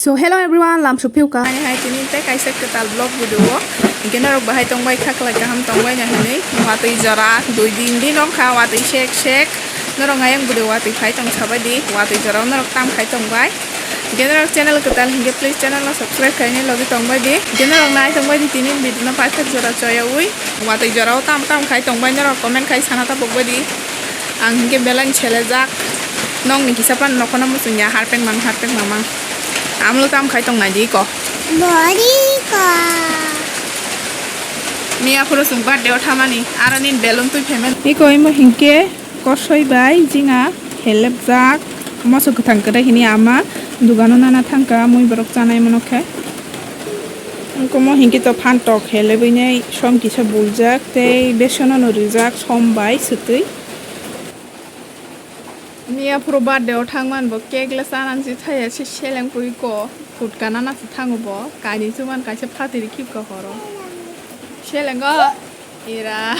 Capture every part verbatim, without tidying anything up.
So hello everyone, lam suphiuka. Ani hai tini tei kaisa kwtal vlog video o. Hinkhe norok bahai tongbai kha, kwlai kaham tongbai na hinwi. Watwi jora dui din din wngkha, watwi sek sek. Norok ayang video watwi phai tong sabai di, watwi jora o norok tam khai tongbai. Hinkhe norok channel kwtal hinkhe please channel no subscribe khainai logi tongbai di. Hinkhe norok nai tongbai di tini video no paithak jora choyaui. Watwi jora o tam tam khai tongbai norok comment khai sana ta pokbai di. Ang hinkhe belai selejak. Nokni kisa pan nokhorno muchungya harpek mang harpek mamang. Amlo tam khai tong nai di ko. Bori ko. Miya phuru chwng birthday o thamani, aro nini balloon twi phaimani. Iko imo hinkhe kosoi bai jinga helepjak. Moso kwthang kwrwi hini ama dugano nana thangkha, mui borok chanai mano khe. Ungkomo hinkhe to phantok helebwinai som kisa buljak tei besono no rijak som bai swtwi. Miya phuru birthday o thangmani bo cake le chanani si thaya se seleng pui ko, phutka nana si thango bo, kainwi chuman kaisa phatiri khipka horo. Selengo ira.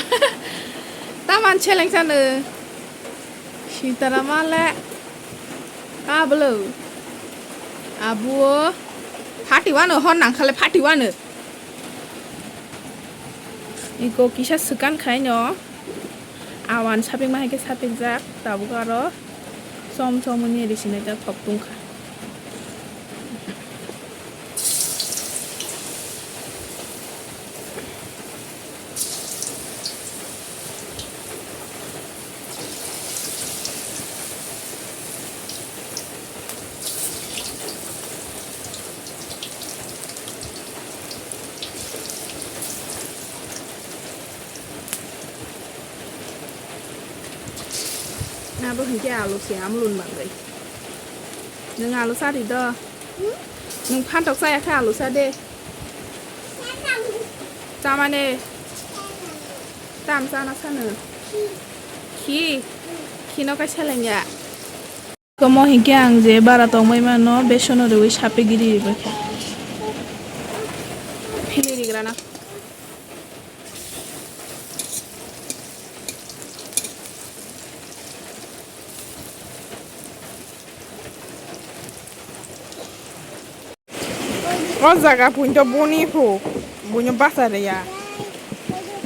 Taman seleng sano. Sitaramale. Kablo. Abuo. Phati wano hor nangkhale phati wano. Iko kisa swkan khaino. Awan sapikma hai khe sapikjak, tabuk aro chom chom wngwi risinai jak thok tungkha. Abo hinkhe alu se amulun mangai. Nwng alu chari do? Nwng phantok chaya khe alu cha de. Chamani. Tam chana sano. Khi. Khino kai selengya. Komo hinkhe ang je bara tongbai mano, besono riwi sapi giri ribai kha. Phili rigrana. O jaga puinto boni phu, buino basa reya.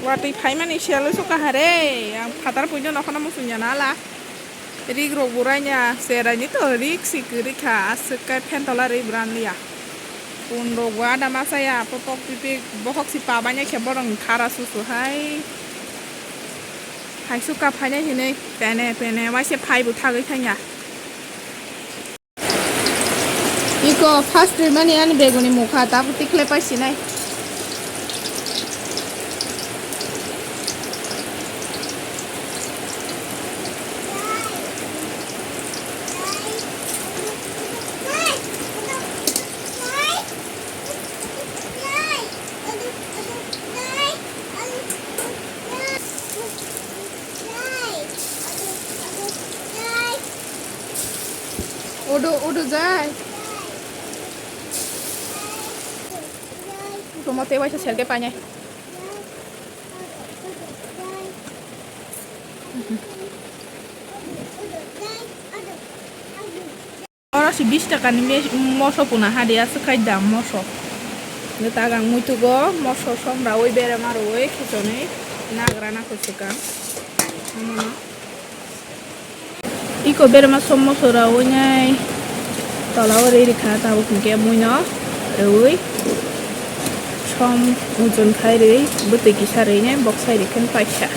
Watwi phaimani siyalo suka hare, ang phatar puinto nokhorno muchungya nala. Rik rok buraina, seraini to rik si kwrwi kha, aswk kai phen tola ri bran liya. Pun rok bo ada masa ya, popok pipik, bohok si pabanya khe borok khara susu hai. Hai suka phainai hinwi, pene, pene, waise phai bo thagwi thangya. Iko first rimani ani beguni mukha, tabuk tikhle pai sinai. Odo, odo jai. Tomo tei waisa selke painai. Oro si bish taka ni me-, moso puna hadi aswk khai dam moso. Nw tagang muitugo moso som raui berema rui khichonwi nagra nakhwswkang. Omono. Iko berema som moso raui nai tola o ri rikha tabuk hinkhe muino rui som ujon khai rui bwtwi kisa rui nai bok sai rikhe paisa.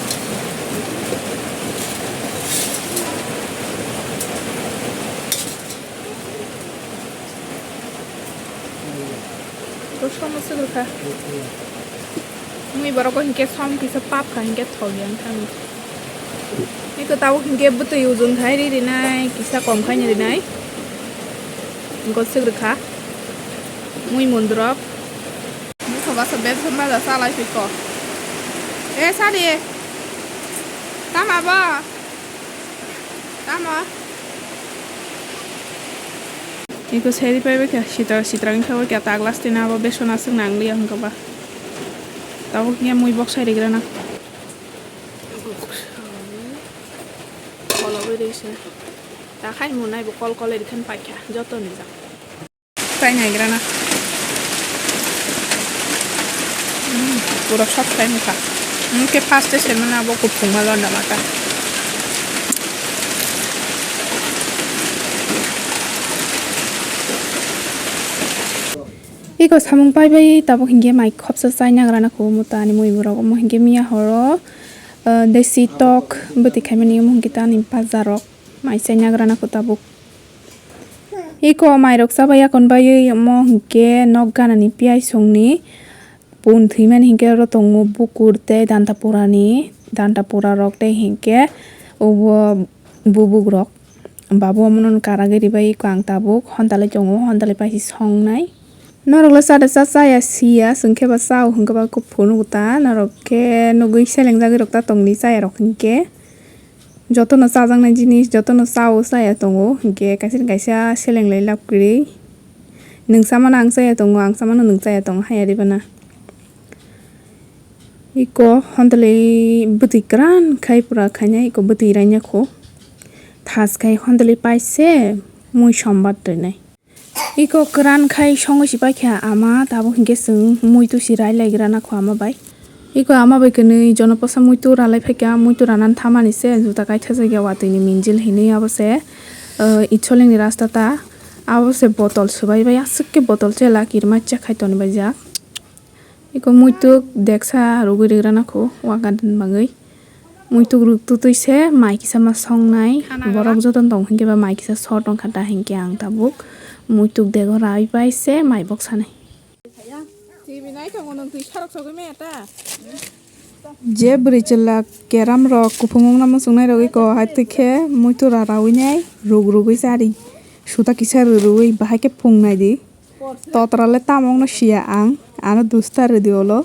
Rosoma swgwlkha. Mui borok hinkhe som kisa pap kha hinkhe thok ya wngkha. Iko tabuk hinkhe bwtwi ujon khai ri rinai kisa kom khai ni rinai. Iko swgwlkha. Mui mundrok. Bwsa basa bed hwnba da salai piko. E sadi. Tama bo. Tamo. Iko seri pai bai kha sitra sitra wngkha bai kha ta glass tini abo beson aswk nang liya wngkha ba. Tabuk khe mui bok sai rigra na. Kolo bai risa. Ta khai munai bo kol kol ri khan pai kha joto ni jak. Naigrana. Hmm, pura soft khai wngkha. Hwnkhe first se mano abo kuphungma londa mata. Iko samung pai bai tabuk hinkhe mai khopsa chai nagrana kho mota ani mui borok omo hinkhe miya horo, ah, desi tok bwtwi khaimani omo hinkhe ta ani bajar rok mai chai nagrana kho tabuk. Iko mairok chabai yakon baiwi omo hinkhe nok ganani piyai songni pun thwimani hinkhe oro tongo bukur tei danta purani, danta pura rok tei hinkhe obo bubuk rok. Babu omono karagwi ribai iko ang tabuk hontalwi tongo, hontalwi paisi songnai. Norokle chada cha chaya siya, chwngkhe ba chao hwnkhe ba kuphuru nugo ta, norok khe nugwi selengjagwi rok ta tongdi chaya rok hinkhe. Jotono chajaknai jinis, jotono chao chaya tongo, hinkhe kaisa ni kaisa selenglai lab kwrwi. Nwng chamano ang chaya tongo, ang chamano nwng chaya tongo, haya ribana. Iko hontalwi bwtwi kwran khai pura khainai, iko bwtwi rainai kho. Thas khai hontalwi paise mui sombat rwnai. Iko kwran khai songwi si paikha ama, tabuk hinkhe chwng muitu si rai lai gra nakho ama bai. Iko ama bai kwnwi jonoposa muitu ralai phaikha, muitu ranani thamani se juta kaitha jakya watwi ni minjil hinwi abo se, eh, itsoleng ni rasta ta, abo se botol swbai bai aswk khe botol chela kirma cha khai toni bai jak. Iko muituk deksa rugwi rigra nakho waga dan bagwi. Muituk ruk tutui se mai kisa ma songnai. Borok joto tong hinkhe ba mai kisa sot wngkha da hinkhe ang tabuk muituk dego rai bai se mai bok sanai. Je bwrwi chwla keram rok kuphung wngna muchungnai rok iko hai twi khe muitu rarawi nai ruk rugwi chari suta kisa rurui bahai khe phung nai di. Totra le tamo wngno siya ang, ano dusta rwdi olo.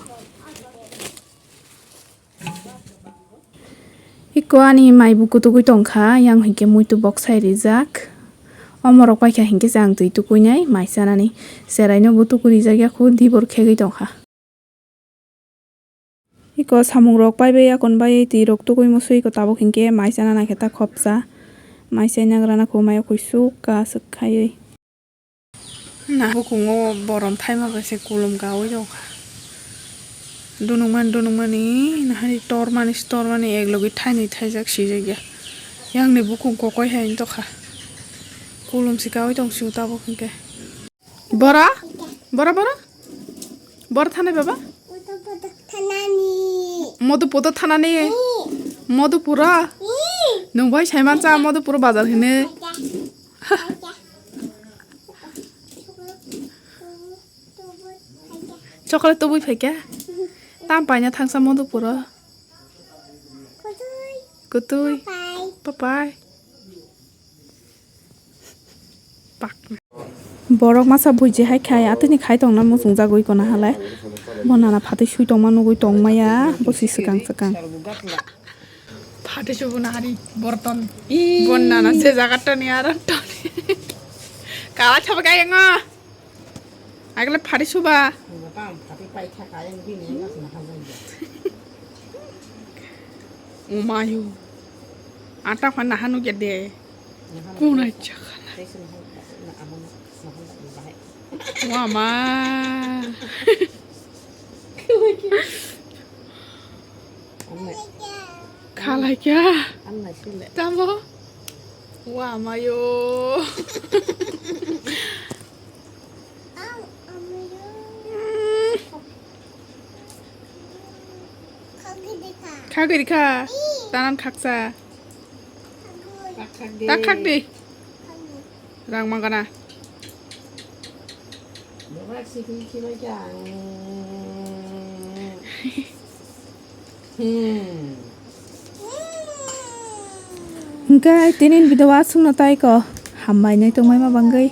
Iko ani mai bo kutugwi tongkha, yang hinkhe muitu boksai rijak. Omorok paikha hinkhe se ang twi tukuinai mai chanani. Cheraino bo tuku rijak yakho dibor khegwi tongkha. Iko samungrok paibai yakon bai twi rok tugui musu iko tabuk hinkhe mai chana naikhe ta khopsa. Mai chai nagra nakho mai o kuisuk ka aswk khaiwi. Na bukungo borom thaima bai se kulum kawi tongkha. Dunukmani dunukmani nahani tormani tormani eklogwi thainwi thaijak sijakya. Yangni bukung kokoi hai wng tokha. Kulum se kawi tong sio tabuk hinkhe. Bora? Bora, bora? Bora thanai baba? Thanani. Modupuro thanani? Ni. Modupuro? Ni. Nwng bai saimansa Modupuro bazar hinwi. Chocolate tubui phaikha? Tam paina thangsa Modupuro? Kutui. Kutui. Papai. Papai. Borok masa buji hai khai atwini khai tongna muchungjagwi kono halai. Bo nana phatwi sui tongma nugwi tongmaya bosi swkang swkang. Phatwi subu nahari borton. Ih. Bon nana se jaga toni aro toni. Kala thaba kaya nga. Agla phatwi suba. Umayo. Ata phan nahanu gede. Kuna chakala. Wama. Khalai kya? Tamo? Wamayo. Khagwi rikha. Tanan khaksa. Tak khak di. Rang mangana. Hmm. Hingke tini video aswkno tai ko. Hambai nai tongmai ma bangwi.